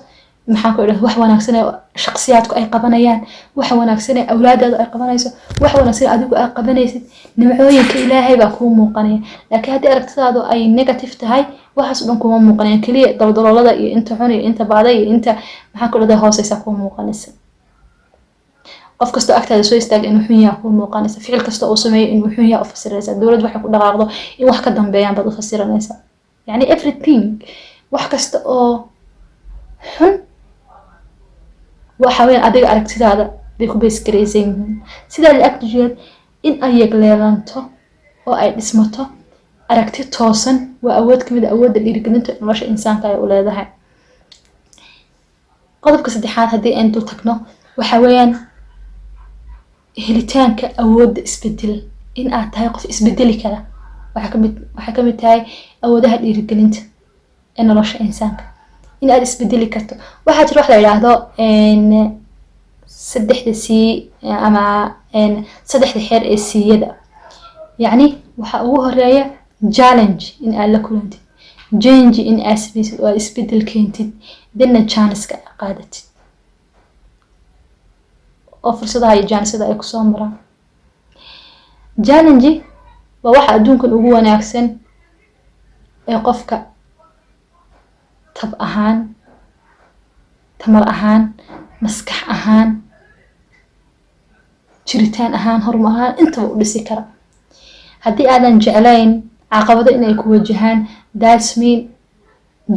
maxaan ku idhahda, wax wanaagsan ee shaqsiyaadku ay qabanayaan, waxa wanaagsan ee awlaadaadu ay qabanayso, wax wanaagsan ee adigu aad qabanaysid. Nimcooyinka Ilaahay baa kuu muuqanaya. Laakiin haddii aragtidaadu ay negative tahay, waxaas oo dhan kuma muuqanayaan. Keliya daldaloolada iyo inta xun iyo inta bacday iyo inta, maxaan ku idhahda, hooseysa kuu muuqanaysa. Qof kastoo agtaada soo istaaga inuu xun yahay kuu muuqanaysa, ficil kasta uu sameeyo inuu xun yahay u fasiranaysa, dowlad waxay ku dhaqaaqdo in wax ka dambeeyaan baad u fasiranaysaa. Yani everything, wax kasta oo xun waxa weeyaan adiga aragtidaada bay ku base garaysan yihiin. Sidaa la agtijeed, in ay yegleelanto oo ay dhismato aragti toosan waa awood kamid a awoodda dhiirigelinta nolosha insaanka ay u leedahay. Qodobka saddexaad haddii aynu dul tagno, waxa weeyaan helitaanka awoodda isbedel. In aad tahay qof isbedeli kara waxaa kamid tahay awoodaha dhiirigelinta ee nolosha insaanka, in aad isbedeli karto. Waxaa jira wax la yidhaahdo saddexda C ama saddexda xeer ee C-yada. Yacni waxaa ugu horeeya challenge in aad la kulantid, change in aad samaysid oo aad isbedel keentid, dina chance-ka aad qaadatid oo fursadaha iyo chance-ada ay kusoo maraan. Challenge waa waxa adduunkan ugu wanaagsan ee qofka tab ahaan, tamar ahaan, maskax ahaan, jiritaan ahaan, horumar ahaan intaba u dhisi kara. Haddii aadan jeclayn caqabado inay ku wajahaan, that's mean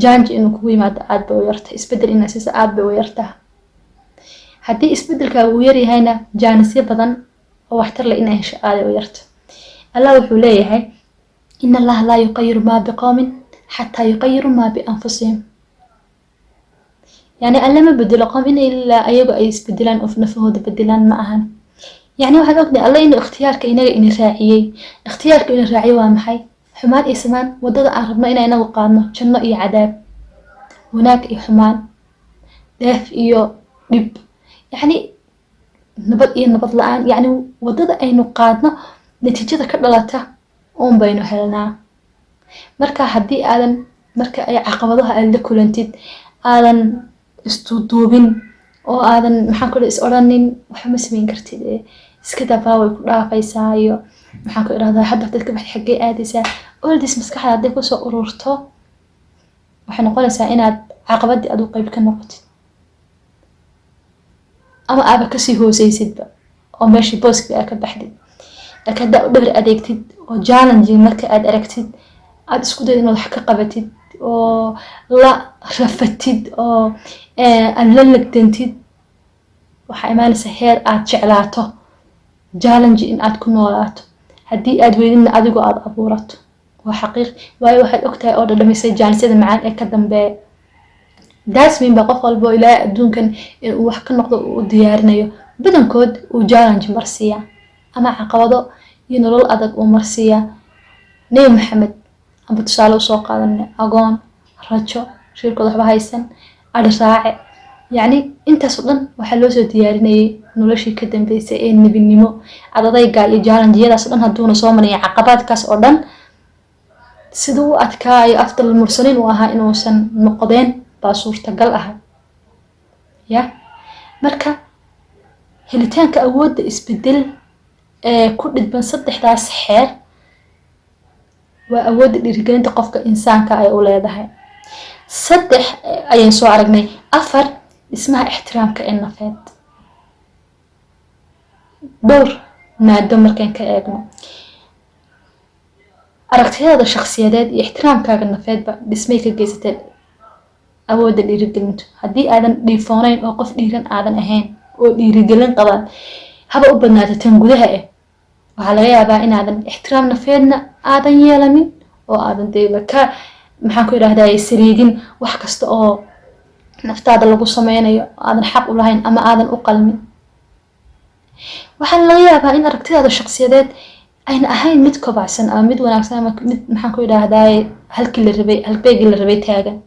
change inuu kugu yimaado aad bay u yartahay, isbedel inaad siisa aad bay u yartaha. Haddii isbedelkaaga uu yaryahayna, chance-yo badan oo waxtar leh inay hesho aaday u yarta. Allah wuxuu leeyahay: "إن الله لا يغير ما بقوم حتى يغيروا ما بأنفسهم." Yani Alle ma bedelo qoom in ilaa ayagu ay isbedelaan oo nafahooda bedelaan ma ahan. Yani waxaan ognahay Alle inuu ikhtiyaarka inaga ina raaciyey. Ikhtiyaarka ina raaciyey waa maxay? Xumaan iyo samaan, wadada aan rabno inaan inagu qaadno, janno iyo cadaab, wanaag iyo xumaan, dheef iyo dhib, yacni nabad iyo nabad la-aan. Yacni wadada aynu qaadno natiijada ka dhalata uun baynu helnaa. Marka haddii aadan marka ay caqabadaha aad la kulantid aadan isduuduubin oo aadan, maxaan ku is odhanin waxba ma samayn kartid ee iska dabaa, way ku dhaafaysaa, iyo maxaan ku idhahdaa, hadda hadaad ka baxday xaggee aadaysaa, all this maskaxda hadday kusoo ururto, waxay noqonaysaa inaad caqabadii adu qayb ka noqotid ama aaba kasii hooseysidba oo meeshii booskii aa ka baxdid. Laakiin haddaa u dhabar adeegtid oo challenging marka aad aragtid aad isku dayid inaad wax ka qabatid oo la rafatid oo aad la legdantid, waxaa imaanaysa heer aad jeclaato challenge in aad ku noolaato. Haddii aad weydidna, adigoo aad abuurato. Waa xaqiiq, waayo waxaad ogtahay oo dhadhamisay chance-yada macaan ee ka dambeeya. That's mean ba qof walbo Ilaahay adduunkan inuu wax ka noqdo uu u diyaarinayo, badankood uu challenge marsiiyaa ama caqabado iyo nolol adag uu marsiiyaa. Nebi Maxamed amba tusaale usoo qaadanay: agoon, rajo, reerkood waxba haysan, ari raace. Yacni intaas oo dhan waxaa loo soo diyaarinayay noloshii ka dambeysay ee nebinimo. Adadayga iyo challenge-yadaas oo dhan hadduuna soo maraya, caqabaadkaas oo dhan siduu u adkaayo afdal mursaliin uu ahaa inuusan noqdeen baa suurtagal ah ya. Marka helitaanka awoodda isbedel ee ku dhidban saddexdaas xeer waa awoodda dhiirigelinta qofka insaanka ay u leedahay. Saddex ayaan soo aragnay. Afar, dhismaha ixtiraamka ee nafeed. Dhowr maado markaan ka eegno, aragtiyadaada shakhsiyadeed iyo ixtiraamkaaga nafeedba dhismay ka geysateen awoodda dhiirigelintu. Haddii aadan dhiifoonayn oo qof dhiiran aadan ahayn oo dhiirigelin qabaan haba u badnaata tan gudaha ah, waxaa laga yaabaa inaadan ixtiraam nafeedna aadan yeelanin oo aadan deeba ka, maxaan ku idhahdaa, sariigin wax kasta oo naftaada lagu sameynayo aadan xaq u lahayn ama aadan u qalmin. Waxaana laga yaabaa in aragtidaada shakhsiyadeed ayna ahayn mid kobacsan ama mid wanaagsan ama mid, maxaan ku idhahdaa, halkii la rabay, halbeegii la rabay taagan.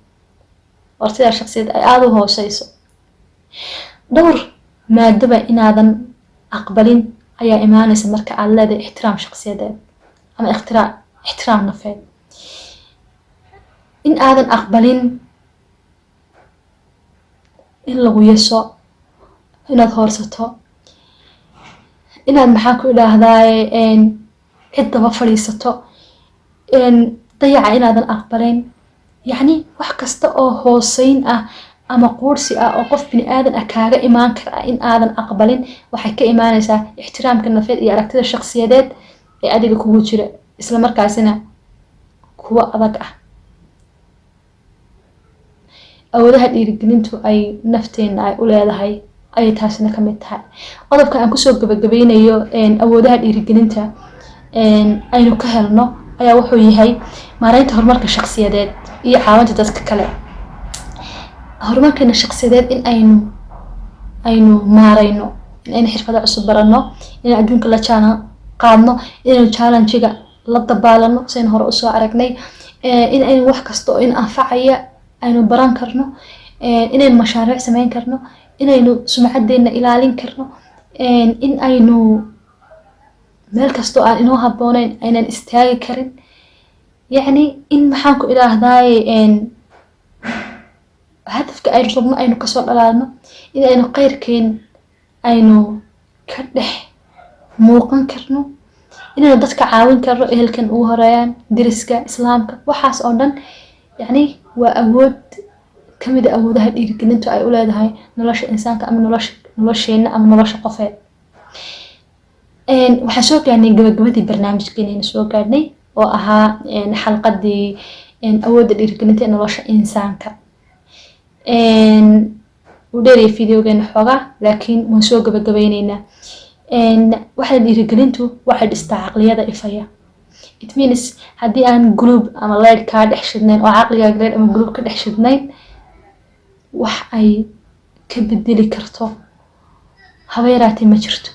Aragtidaada shakhsiyadeed ay aada u hooseyso. Dhowr maadaba inaadan aqbalin ayaa imaanaysa marka aad leedahay ixtiraam shakhsiyadeed. Ama ixtiraam nafeed, in aadan aqbalin in lagu yeso, inaad hoorsato, inaad, maxaan ku idhaahdaaye, cid daba fadhiisato, dayaca inaadan aqbalin. Yacni wax kasta oo hooseyn ah ama quursi ah oo qof bini aadan ah kaaga imaan kara in aadan aqbalin, waxay ka imaanaysaa ixtiraamka nafeed iyo aragtida shakhsiyadeed ee adiga kugu jira, isla markaasina kuwa adag ah. Awoodaha dhiirigelintu ay nafteena ay u leedahay ayay taasina ka mid tahay. Qodobka aan kusoo gabagabeynayo awoodaha dhiirigelinta aynu ka helno ayaa wuxuu yahay maareynta horumarka shakhsiyadeed iyo caawinta dadka kale. Horumarkeena shakhsiyadeed in aynu maareyno, in aynu xirfado cusub baranno, inaynu adduunka la jaan qaadno, inaynu challenge-ga la dabaalano, saynu hore usoo aragnay, in aynu wax kasta oo in anfacaya aynu baran karno, inaynu mashaariic sameyn karno, inaynu sumcadeena ilaalin karno, in aynu meel kastoo aan inoo habbooneyn aynan istaagi karin. Yacni in, maxaan ku idhaahdaaye, hadafka aynu rabno aynu kasoo dhalaalno, in aynu qeyrkeen aynu ka dhex muuqan karno, inaynu dadka caawin karno, ehelkan ugu horeeyaan, deriska, Islaamka, waxaas oo dhan yacni waa awood kamid a awoodaha dhiirigelintu ay u leedahay nolosha insaanka ama nolosha nolosheena ama nolosha qofeed. Waxaan soo gaadhnay gabagabadii barnaamijkeenaynu soo gaadhnay oo ahaa xalqadii awoodda dhiirigelinta ee nolosha insaanka. Wuu dheerayay videogeena xoogaa, laakiin waan soo gabagabeyneynaa. Waxay dhiirigelintu waxay dhistaa caqliyada ifaya. It means haddii aan globe ama light kaa dhex shidnayn oo caqligaaga light ama globe ka dhex shidnayn, wax ay ka bedeli karto haba yaraatee ma jirto.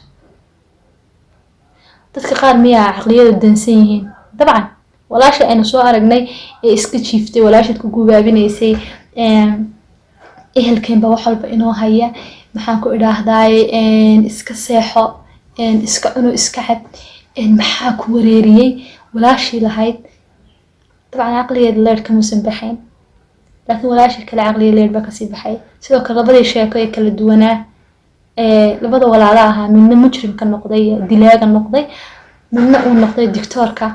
Dadka qaar miyaa caqliyadu dansan yihiin? Dabcan, walaasha aynu soo aragnay ee iska jiiftay, walaashaad ku gubaabinaysay, ehelkeenba wax walba inoo haya, maxaan ku idhaahdaaye, iska seexo, iska cuno, iska cab, maxaa ku wareeriyey, walaashii lahayd, dabcan caqligeeda leer kamuusan baxayn, laakiin walaashii kale caqliga leer baa kasii baxay. Sidoo kale labadii sheeko ee kala duwanaa ee labada walaala ahaa, midna mujrimka noqday, dilaaga noqday, midna uu noqday dictoorka,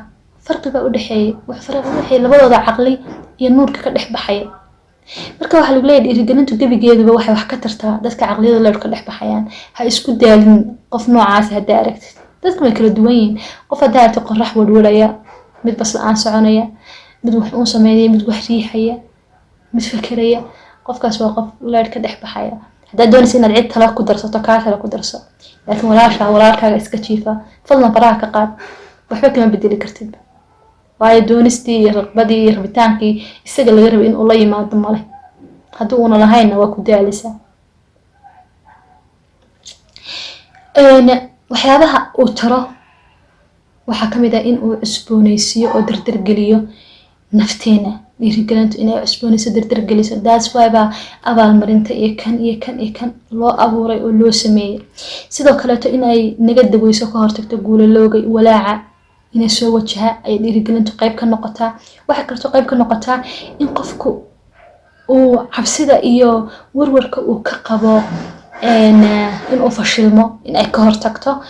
farqi baa udhexeeyay. Wax farqi udhexeeyay labadooda caqli iyo nuurka ka dhex baxaya. Marka waxaa lagu leeyahay dhiirigelintu gebigeeduba waxay wax ka tartaa dadka caqliyada leer ka dhex baxayaan. Ha isku daalin qof noocaas haddaa aragtid. Dadku way kala duwan yihiin. Qof haddaa aragtid qorax warwaraya, mid bas la-aan soconaya, mid wax uun sameynaya, mid wax riixaya, mid fekeraya, qofkaas waa qof leer ka dhex baxaya. Haddaad doonaysa inaad cid tala ku darsato, kaa tala ku darso, laakiin walaasha, walaalkaaga iska jiifa, fadlan faraha ka qaad. Waxba kama bedeli kartid, waayo doonistii iyo raqbadii iyo rabitaankii isaga laga rabay inuu la yimaado male. Haddii uuna lahaynna, waa ku daaleysaa. Waxyaabaha uu taro waxaa kamid ah in uu cusbooneysiiyo oo dardargeliyo nafteena. Dhiirigelintu inay cusbooneyso, dardargeliso, that's why baa abaalmarinta iyo kan iyo kan iyo kan loo abuuray oo loo sameeyey. Sidoo kaleeto in ay naga daweyso, ka hortagto guulaloogay, walaaca inay soo wajaha ay dhiirigelintu qayb ka noqotaa. Waxay kaleeto qayb ka noqotaa in qofku uu cabsida iyo warwarka uu ka qabo inuu fashilmo in ay ka hortagto.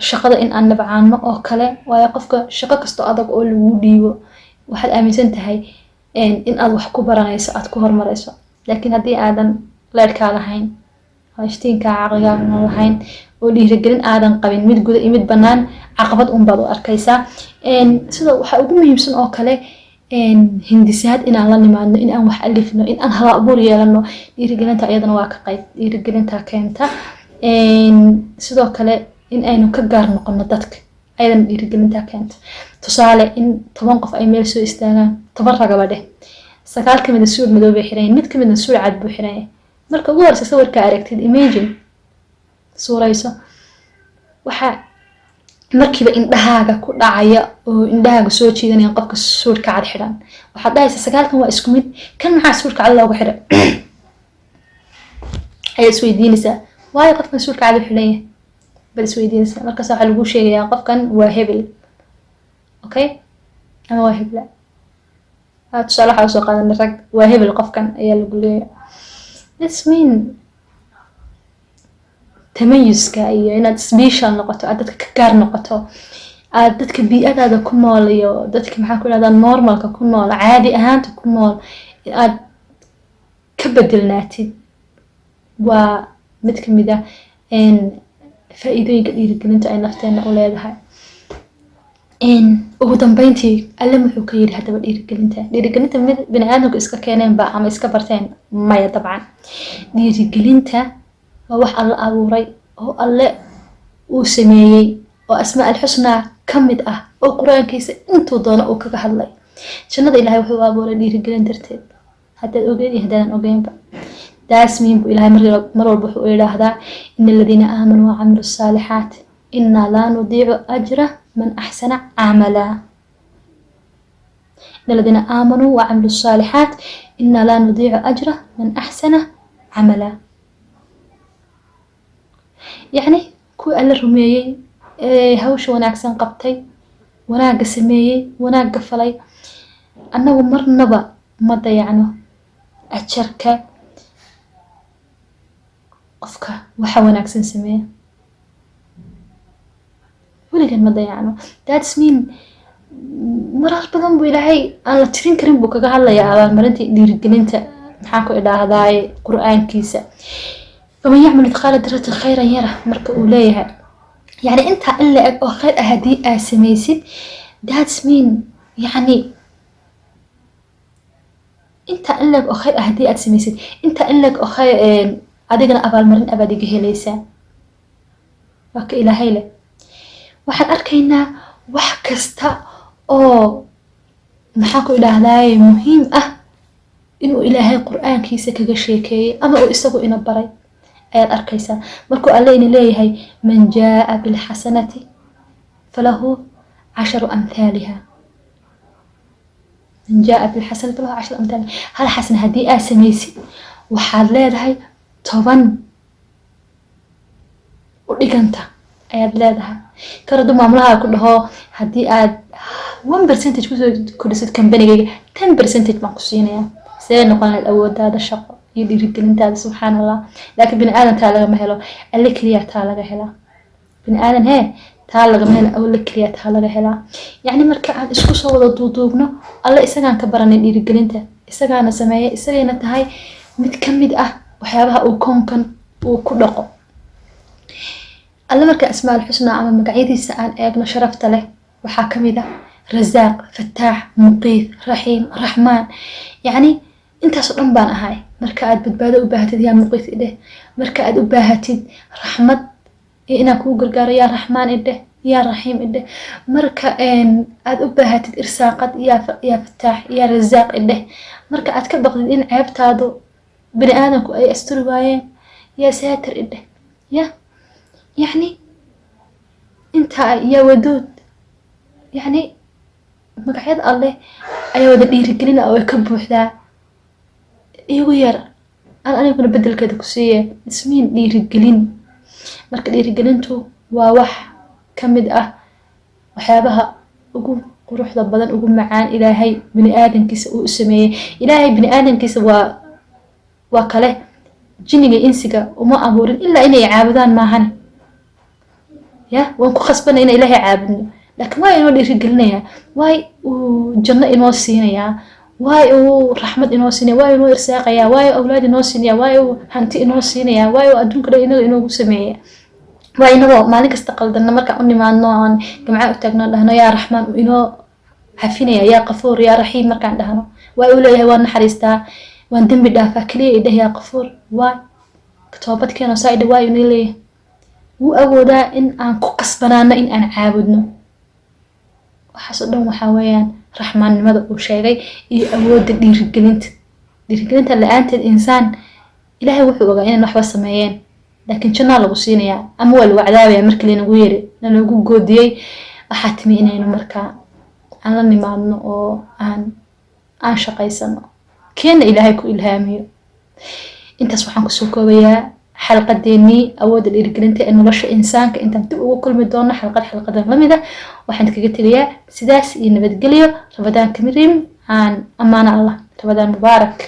Shaqada in aan nabcaano oo kale, waayo qofka shaqo kastoo adag oo lagu dhiibo waxaad aaminsan tahay in aad wax ku baranayso, aad ku horumarayso. Laakiin haddii aadan leerkaa lahayn oo iftiinkaa caqligaagana lahayn oo dhiirigelin aadan qabin, mid guda iyo mid bannaan, caqabad unbaad u arkaysaa. Sida waxaa ugu muhiimsan oo kale hindisaad inaan la nimaadno, in aan wax alifno, in aan hal abuur yeelano, dhiirigelinta iyadana waa ka qayb, dhiirigelinta keenta. Sidoo kale in aynu ka gaar noqono dadka ayadana dhiirigelinta keenta. Tusaale, in 10 qof ay meel soo istaagaan, 10 ragaba dheh, sagaal kamid a suud madow bay xiran yihiin, mid kamidna suud cad buu xiran yahay. Marka ugu horeysa sawirka aragtid, imagine, suurayso, waxaa markiiba indhahaaga ku dhacaya oo indhahaaga soo jiidanaya qofka suudhka cad xidhan. Waxaad dhahaysaa, "Sagaalkan waa isku mid, kan maxaa suudhka cad loogu xiray?" Ayaad isweydiinaysaa. Waayo qofkan suudhka cad u xidhan yahay baad isweydiinaysaa. Markaas waxaa lagu sheegayaa qofkan waa hebel. Okay, ama waa hebla. Tusaale waxaa usoo qaadanay rag, waa hebel qofkan ayaa lagu leeyahay. This mean tamayuska iyo inaad special noqoto, aad dadka ka gaar noqoto, aad dadka bii-adaada ku nool iyo dadka, maxaan ku idhahdaa, normalka ku nool, caadi ahaanta ku nool, in aad ka bedelnaatid waa mid kamid ah faa-iidooyinka dhiirigelinta ay nafteena u leedahay. Ugu dambeyntii, Alle muxuu ka yidhi haddaba dhiirigelinta? Dhiirigelinta mid bini aadamku iska keeneen ba ama iska barteen? Maya, dabcan. Dhiirigelinta waa wax Alle abuuray oo Alle uu sameeyey oo asmaa alxusnaa ka mid ah oo Qur-aankiisa intuu doono uu kaga hadlay. Jannada Ilahay wuxuu u abuuray dhiirigelin darteed, haddaad ogeyn iyo haddaadan ogeynba. Daasmiin buu Ilahay mar walba wuxuu u yidhaahdaa: "إن الذين آمنوا وعملوا الصالحات إنا لا نضيع أجر من أحسن عملا". إن الذين آمنوا وعملوا الصالحات إنا لا نضيع أجر من أحسن عملا. Yacni kuwii Alla rumeeyey ee hawsha wanaagsan qabtay, wanaagga sameeyey, wanaagga falay, annagu marnaba ma dayacno ajarka qofka waxa wanaagsan sameeya. Weligan ma dayacno. That's mean marar badan buu Ilaahay aan la tirin karin buu kaga hadlayaa abaalmarinta dhiirigelinta, maxaan ku idhaahdaaye, Qur-aankiisa. "فمن يعمل مثقال ذرة خيرا يره" marka uu leeyahay, yani intaa in la eg oo khayr ah haddii aad samaysid, that's mean yacni intaa in la eg oo khayr ah haddii aad samaysid, intaa in la eg oo khayr adigana abaalmarin abaad iga helaysaa, waa ka Ilaahay leh. Waxaan arkaynaa wax kasta oo, maxaan ku idhaahdaaye, muhiim ah inuu Ilaahay Qur-aankiisa kaga sheekeeyey ama uu isagu ina baray ayaad arkaysaa. Markuu Alle ina leeyahay: "من جاء بالحسنة فله عشر أمثالها". من جاء بالحسنة فله عشر أمثالها. Hal xasana haddii aad samaysid, waxaad leedahay 10 u dhiganta ayaad leedahay. Kar hadduu maamulaha ku dhaho: "Haddii aad 1% kusoo kordhisid companygayga, 10% baan ku siinayaa," see noqon lahayd awooddaada shaqo iyo dhiirigelintaada? Subxaan Allah. Laakiin bini aadan taa lagama helo, Alle keliya taa laga helaa. Bini aadan hee taa lagama helo, Alle keliya taa laga helaa. Yacni marka aan isku soo wada duuduubno, Alle isagaan ka baranay dhiirigelinta, isagaana sameeya, isagayna tahay mid ka mid ah waxyaabaha uu koonkan uu ku dhaqo Alle. Marka asmaa alxusnaa ama magacyadiisa aan eegno sharafta leh, waxaa ka mid ah Rasaaq, Fataax, Muqiith, Raxiim, Raxmaan. Yacni intaasoo dhan baan ahay. Marka aad badbaado u baahatid, yaa Muqiith idheh. Marka aad u baahatid raxmad iyo inaan kuu gargaaro, yaa Raxmaan idheh, yaa Raxiim idheh. Marka aad u baahatid irsaaqad, yaa Fataax, yaa Rasaaq idheh. Marka aad ka baqdid in ceebtaadu bini aadamku ay asturi waayeen, yaa Saatir idheh. Ya yacni intaa, yaa Waduud. Yacni magacyada Alleh ayaa wada dhiirigelina oo ay ka buuxdaa. Igu yar aan aniguna bedelkeeda ku siiye ismiin dhiirigelin. Marka dhiirigelintu waa wax ka mid ah waxyaabaha ugu quruxda badan, ugu macaan Ilaahay bini aadankiisa uu u sameeyey. Ilaahay bini aadankiisa waa kale jinniga insiga uma abuurin ilaa inay caabudaan maahane. Ya waan ku khasbanay ina Ilaahay caabudno, laakiin waa inoo dhiirigelinayaa, waay uu janno inoo siinayaa, waay uu raxmad inoo siinaya, waay inoo irsaaqayaa, waay awlaad inoo siinaya, waay uu hanti inoo siinaya, waay uu adduunka dhan inaga inoogu sameeya? Waa inagoo maalin kasta qaldanna markaan u nimaadno, aan gamcaa u taagno, dhahno yaa Raxmaan, uu inoo cafinaya, yaa Qafuur, yaa Raxiim markaan dhahno, waa uu leeyahay: "Waan naxariistaa, waan dembi dhaafaa, keliya idheh yaa Qafuur, waay toobadkeeno saa idhe." Waay inoo leeyahay, wuu awoodaa in aan ku qasbanaano in aan caabudno. Waxaas oo dhan waxaa weeyaan raxmaannimada uu sheegay iyo awoodda dhiirigelinta. Dhiirigelinta la-aanteed insaan, Ilaahay wuxuu ogaa inaan waxba sameeyeen, laakiin jannaa lagu siinayaa ama waa lagu cadaabayaa markii lanagu yiri, lanagu goodiyey, waxaa timi inaynu markaa aan la nimaadno oo aan shaqaysano, keena Ilaahay ku ilhaamiyo. Intaas waxaan kusoo koobayaa xalqadeeni maanta. Xalqadeenii awoodda dhiirigelinta ee nolosha insaanka. Intaan dib ugu kulmi doono xalqad xalqadan lamid ah, waxaan kaga tegayaa sidaas iyo nabadgelyo. Ramadaan kariim, aan amaana Allah, Ramadaan mubaarak.